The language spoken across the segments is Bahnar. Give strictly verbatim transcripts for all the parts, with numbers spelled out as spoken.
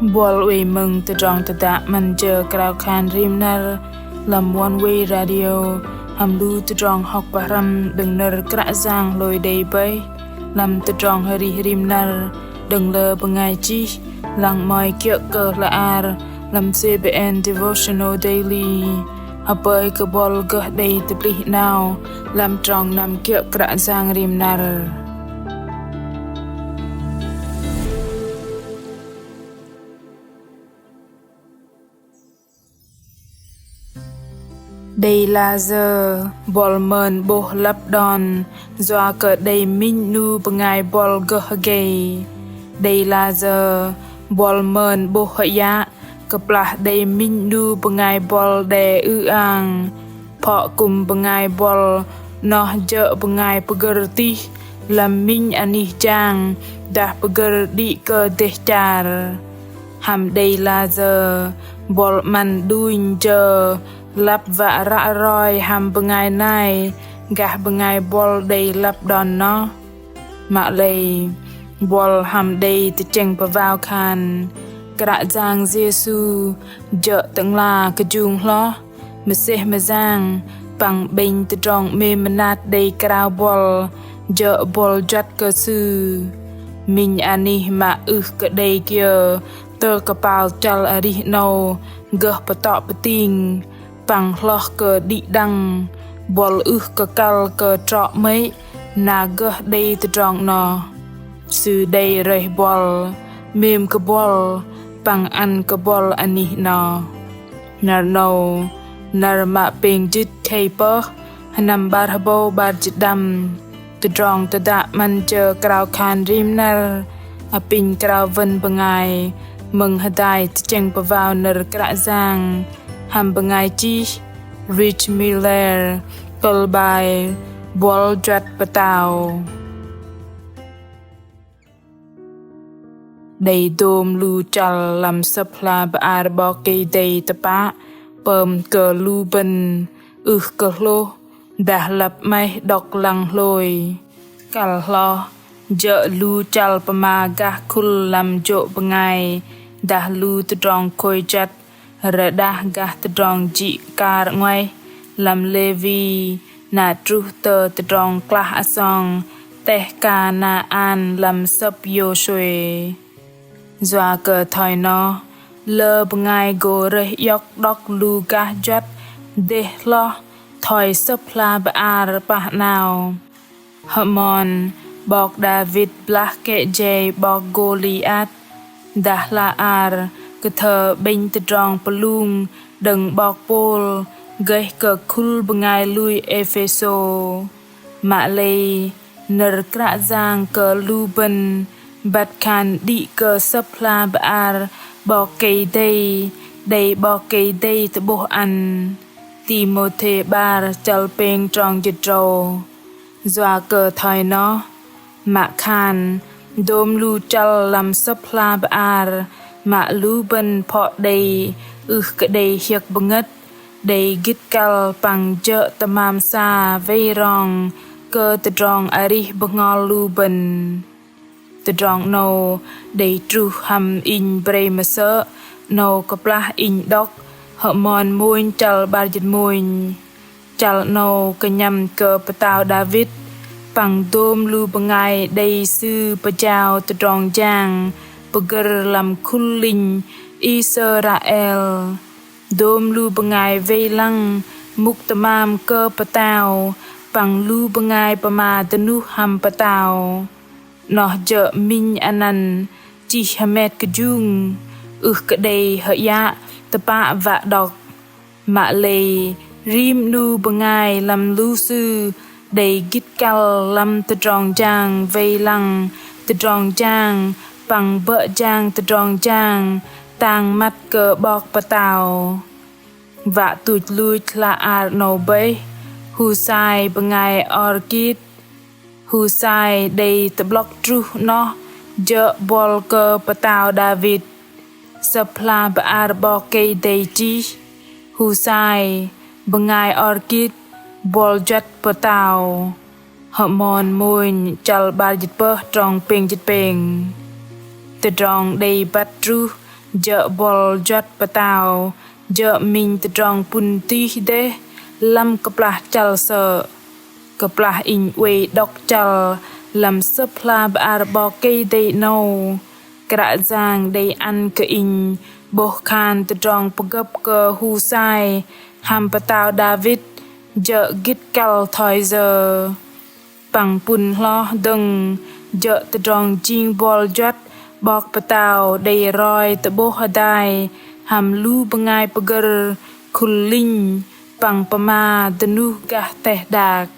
Buăl oei mơ̆ng tơdrong tơdă 'Măn jơ krao khan rim năr lăm One Way Radio hăm lu tơdrong hŏk pơhrăm đơ̆ng nơ̆r Kră Yang hlôi đei bơih lăm tơdrong arih rim năr đơ̆ng lơ bơngai chih, lăng 'mơ̆i kiơ̆ kơ hla ar lăm C B N Devotional Daily. Hơpơi kơ buăl gơh đei tơplih 'nao lăm trong năm kiơ̆ Kră Yang rim năr. Đei lah sơ̆ buăl mơn 'bôh lăp đon yua kơ đei minh 'nu bơngai buăl gơh gei. Đei lah sơ̆ buăl mơn 'bôh hơyă kơplah đei minh 'nu bơngai buăl đe ư-ang, phŏ kư̆m bơngai buăl noh jơ̆ bơngai pơgơ̆r tih lăm minh anih jang dah pơgơ̆r đĭ kơ dêh char. Hăm đei lah sơ̆ buăl 'măn đunh jơ lăp wă ră roi hăm bơngai nai gah bơngai buăl đei lăp đon noh. Mă lei buăl hăm đei tơchĕng pơwao khan Kră Yang Yêsu jơ̆ Tơ'ngla kơjung hloh, mơsêh mơyang păng 'bĕnh tơdrong 'mêm mơnat đei krao buăl jơ̆ buăl juăt kơ Sư. Minh anih mă ưh kơ đei kiơ tơ kơpal chăl arih 'nâu gơh pơtŏ pơting păng hloh kơ đĭ đăng, buăl ưh kơ kăl kơ trŏ 'mơ̆i na gơh đei tơdrong noh. Sư đei rơih buăl, 'mêm kơ buăl păng ăn kơ buăl anih noh. Năr 'nâu, năr mă pêng jĭt khei pơh, sơnăm 'bar hơbâu 'bar jĭt đăm. Tơdrong tơdă 'Măn jơ krao khan rim năr apinh krao wơn bơngai mơ̆ng hơdai tơchĕng pơwao nơ̆r Kră Yang hăm bơngai chih Rich Miller, kơ̆l bai Buăl Juăt Pơtao. Đei dôm lu chăl lăm Sơ̆p hla bơar 'Bok Kei-Dei tơpă pơm kơ lu bơ̆n ưh kơ hlôh dah lăp 'maih đŏk lăng hlôi. Kăl hloh jơ̆ lu chăl pơma gah khul lăm jô̆ bơngai dah lu tơdrong khôi juăt rơđah gah tơdrong jĭ kar 'nguaih lăm Lêvi, na truh tơ tơdrong klah asong teh Kanaan lăm Sơ̆p Yôsuê. Yua kơ thoi noh, lơ bơngai gô rơih iŏk đŏk lu gah juăt dêh hloh thoi Sơ̆p hla bơar pah 'nao. Hơmon, 'bok Đavit blah kĕ jei 'bok Gôliat, dah hla ar kơthơ 'bĕnh tơdrong pơlung đơ̆ng 'bok Pôl gơih kơ khul bơngai lui Êphêsô. Mă lei, nơ̆r Kră Yang kơ lu bơ̆n băt khan đĭ kơ Sơ̆p hla bơar 'Bok Kei-Dei, đei 'Bok Kei-Dei tơ'bôh ăn. Timôthê 'bar chăl pêng trong jĭt tơdrâu. Yua kơ thoi noh, mă khan dôm lu chăl lăm Sơ̆p hla bơar mă lu bơ̆n phŏ đei ưh kơ đei hiơ̆k bơngơ̆t, đei gĭt kăl păng jơ̆ tơmam sa wei rong kơ tơdrong arih bơhngol lu bơ̆n. Tơdrong 'nâu đei truh hăm inh brei mơsơ̆ 'nâu kơplah inh đŏk Hơmon mônh chăl 'bar jĭt mônh. Chăl 'nâu kơnhăm kơ pơtao Đavit păng dôm lu bơngai đei sư pơjao tơdrong jang pơgơ̆r lăm khul linh Israel. Dôm lu bơngai wei lăng mŭk tơmam kơ pơtao păng lu bơngai pơma dơnuh hăm pơtao. Noh jơ̆ minh anăn chih hơmet kơjung, ưh kơ đei hơyă tơpă wă đŏk. Mă lei rim 'nu bơngai lăm lu sư đei gĭt kăl lăm tơdrong jang wei lăng tơdrong jang păng bơ̆ jang tơdrong jang tang măt kơ 'bok pơtao. Wă tuch luch hla ar 'nâu bơih, Husai bơngai Arkit. Husai đei tơ'blŏk truh noh jơ̆ buăl kơ pơtao Đavit. Sơ̆p hla bơar 'Bok Kei-Dei chih, Husai bơngai Arkit, buăl juăt pơtao. Hơmon mônh chăl 'bar jĭt pơh trong pêng jĭt pêng. Tơdrong đei băt truh Jơ̆ buăl juăt pơtao jơ̆ minh tơdrong pŭn tih dêh lăm kơplah chăl sơ̆. Kơplah inh oei đŏk chăl lăm Sơ̆p hla bơar 'Bok Kei-Dei 'nâu, Kră Yang đei ăn kơ inh 'bôh khan tơdrong pơgơ̆p kơ Husai hăm pơtao Đavit jơ̆ gĭt kăl thoi yơ. Păng pŭn hloh dơ̆ng jơ̆ tơdrong jing buăl juăt 'bok pơtao đei roi tơ'bôh hơdai hăm lu bơngai pơgơ̆r khul linh păng pơma dơnuh gah teh đak.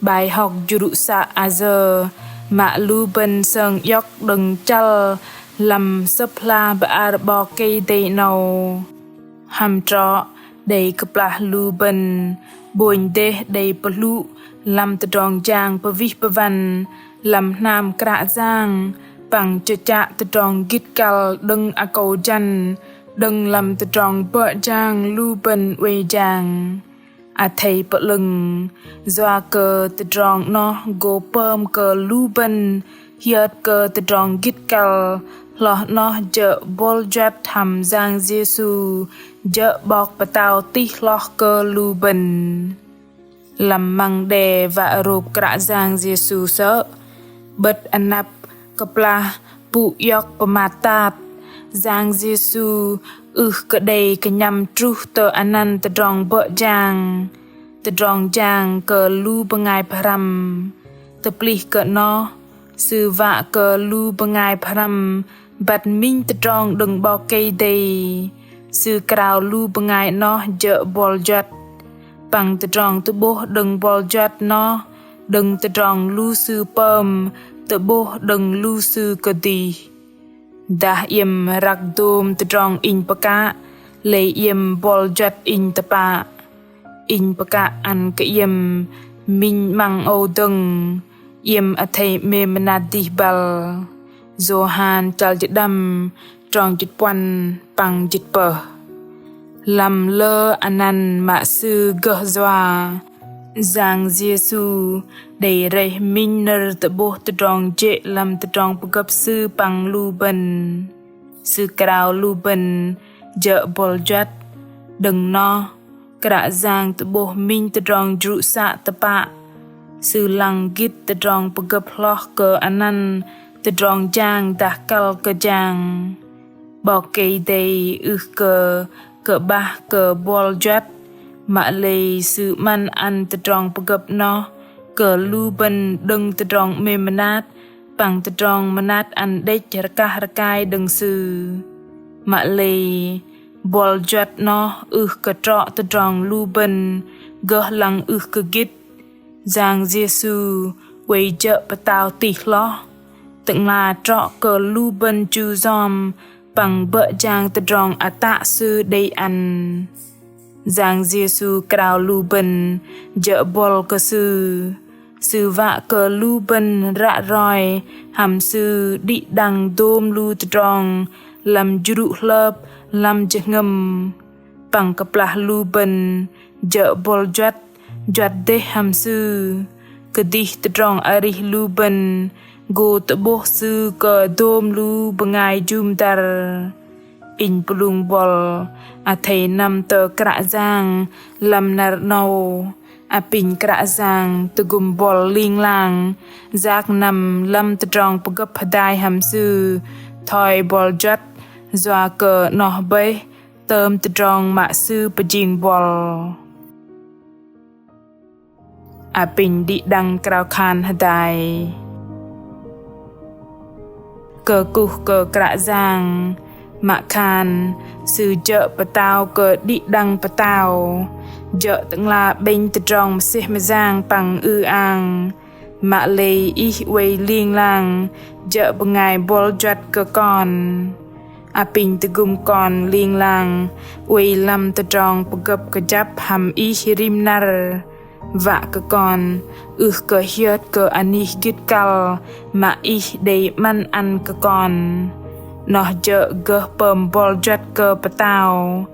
'Bai hŏk jrŭ să ayơ mă lu bơ̆n sơng iŏk đơ̆ng chăl lăm Sơ̆p hla bơar 'Bok Kei-Dei 'nâu. Hăm trŏ đei kơplah lu bơ̆n 'bônh dêh đei pơhlŭ lăm tơdrong jang pơwih pơwăn lăm hnam Kră Yang păng chơchă tơdrong gĭt kăl đơ̆ng akâu jăn, đơ̆ng lăm tơdrong bơ̆ jang lu bơ̆n oei jang. Athei pơ'lơ̆ng, yua kơ tơdrong 'noh gô pơm kơ lu bơ̆n hiơt kơ tơdrong gĭt kăl hloh 'noh jơ̆ buăl juăt hăm Yang Yêsu jơ̆ 'bok pơtao tih hloh kơ lu bơ̆n. Lăm măng đe wă rôp Kră Yang Yêsu sơ̆, 'bơ̆t anăp kơplah pŭ iŏk pơmat tat, Yang Yêsu ưh kơ đei kơnhăm truh tơ anăn tơdrong bơ̆ jang, tơdrong jang kơ lu bơngai pơhrăm. Tơplih kơ 'noh, Sư wă kơ lu bơngai pơhrăm băt minh tơdrong đơ̆ng 'Bok Kei-Dei. Sư krao lu bơngai 'noh jơ̆ buăl juăt. Păng tơdrong tơ'bôh đơ̆ng buăl juăt 'noh, đơ̆ng tơdrong lu sư pơm tơ'bôh đơ̆ng lu sư kơdih. Dah iĕm răk dôm tơdrong inh pơkă, lei iĕm buăl juăt inh tơpă. Inh pơkă ăn kơ iĕm minh 'măng âu dơ̆ng, iĕm athei 'mêm mơnat dih băl. Yôhan chăl jĭt đăm, trong jĭt puăn păng jĭt pơh. Lăm lơ anăn mă Sư gơh yua, Yang Yêsu đei rơih minh nơ̆r tơ'bôh tơdrong jê̆ lăm tơdrong pơgơ̆p Sư păng lu bơ̆n. Sư krao lu bơ̆n jơ̆ buăl juăt. Đơ̆ng noh, Kră Yang tơ'bôh minh tơdrong jrŭ să tơpă. Sư lăng gĭt tơdrong pơgơ̆p hloh kơ anăn tơdrong jang dah kăl kơ jang. 'Bok Kei-Dei ưh kơ kơ'bah kơ buăl juăt, mă lei Sư 'măn ăn tơdrong pơgơ̆p 'noh kơ lu bơ̆n đơ̆ng tơdrong 'mêm mơnat păng tơdrong mơnat ăn đĕch rơkah rơkai đơ̆ng Sư. Mă lei buăl juăt 'noh ưh kơ trŏ tơdrong lu bơ̆n gơh lăng ưh kơ gĭt. Yang Yêsu oei jơ̆ pơtao tih hloh, Tơ'ngla trŏ kơ lu bơ̆n chu yom păng bơ̆ jang tơdrong ată Sư đei ăn. Yang Yêsu krao lu bơ̆n jơ̆ buăl kơ Sư. Sư wă kơ lu bơ̆n ră roi hăm Sư đĭ đăng dôm lu tơdrong lăm jrŭ hlơp, lăm jơhngơ̆m. Păng kơplah lu bơ̆n jơ̆ buăl juăt, juăt dêh hăm Sư, kơdih tơdrong arih lu bơ̆n gô tơ'bôh Sư kơ dôm lu bơngai jŭm dăr. Inh pơlung buăl athei năm tơ Kră Yang lăm năr 'nâu. Apinh Kră Yang tơgŭm buăl ling lang yak năm lăm tơdrong pơgơ̆p hơdai hăm Sư thoi buăl juăt, yua kơ 'noh bơih tơm tơdrong mă Sư pơjing buăl. Apinh đĭ đăng krao khan hơdai. Kơkuh kơ Kră Yang, mă khan Sư jơ̆ pơtao kơ đĭ đăng pơtao, jơ̆ Tơ'ngla 'bĕnh tơdrong mơsêh mơyang păng ư-ang. Mă lei Ih oei ling lang jơ̆ bơngai buăl juăt kơ kon. Apinh tơgŭm kon ling lang oei lăm tơdrong pơgơ̆p kơjăp hăm Ih rim năr. Wă kơ kon ưh kơ hiơt kơ anih gĭt kăl mă Ih đei 'măn ăn kơ kon. 'Noh jơ̆ gơh pơm buăl juăt kơ pơtao.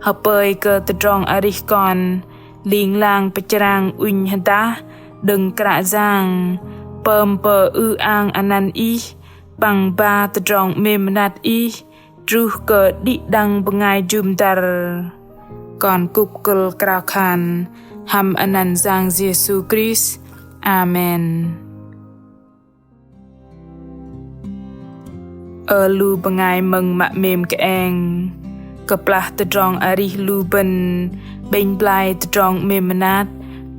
Hơpơi kơ tơdrong arih kon ling lang pơchrang ŭnh hơdah đơ̆ng Kră Yang, pơm pơư-ang anăn Ih, păng ba tơdrong 'mêm mơnat Ih truh kơ đĭ đăng bơngai jŭm dăr. Kon kŭp kơ̆l krao khan hăm anăn Yang Yêsu Krist. Amen. Ơ lu bơngai mơ̆ng mă 'mêm kơeng, kơplah tơdrong arih lu bơ̆n 'bĕnh blai tơdrong 'mêm mơnat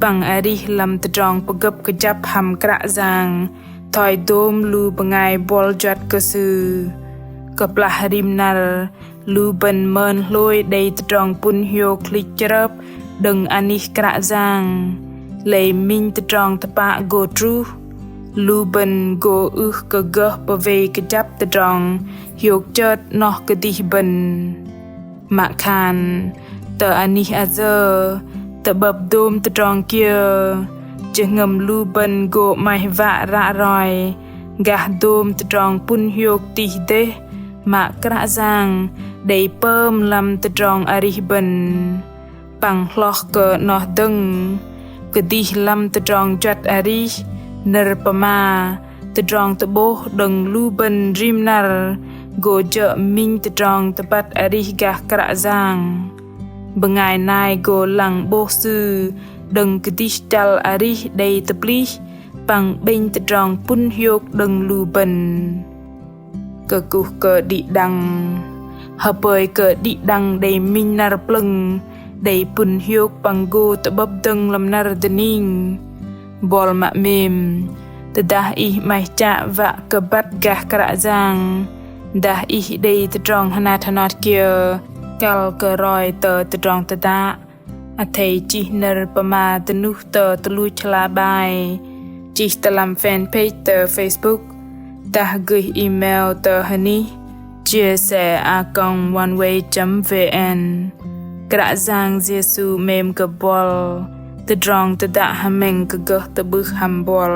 păng arih lăm tơdrong pơgơ̆p kơjăp hăm Kră Yang, thoi dôm lu bơngai buăl juăt kơ Sư. Kơplah rim năr lu bơ̆n mơn hlôi đei tơdrong pŭn hiôk hlĭch chrơp đơ̆ng anih Kră Yang, lei minh tơdrong tơpă gô truh, lu bơ̆n gô ưh kơ gơh pơwei kơjăp tơdrong hiôk chơt 'noh kơdih bơ̆n. Mă khan tơ anih ayơ tơ'bơ̆p dôm tơdrong kiơ, jơhngơ̆m lu bơ̆n gô 'maih wă ră roi gah dôm tơdrong pŭn hiôk tih dêh mă Kră Yang đei pơm lăm tơdrong arih bơ̆n. Păng hloh kơ 'noh dơ̆ng, kơdih lăm tơdrong juăt arih, nơ̆r pơma, tơdrong tơ'bôh đơ̆ng lu bơ̆n rim năr gô jơ̆ minh tơdrong tơbăt arih gah Kră Yang. Bơngai nai gô lăng 'bôh sư đơ̆ng kơdih chăl arih đei tơplih păng 'bĕnh tơdrong pŭn hiôk đơ̆ng lu bơ̆n. Kơkuh kơ đĭ đăng, hơpơi kơ đĭ đăng đei minh năr plơ̆ng đei pŭn hiôk păng gô tơ'bơ̆p dơ̆ng lăm năr dơning. Buăl mă 'mêm, tơdah ih 'maih chă wă kơ băt gah Kră Yang, dah ih đei tơdrong hơnat hơnot kiơ kăl kơ roi tơ tơdrong tơdă, athei chih nơ̆r pơma dơnuh tơ tơluch hla bơar, chih tơ lăm fanpage tơ Facebook, dah gơih email tơ hơnih chia sẻ a còng oneway chấm vn. Kră Yang Yêsu 'mêm kơ buăl, tơdrong tơdă hơmĕng kơ gơh tơ'bưh hăm buăl.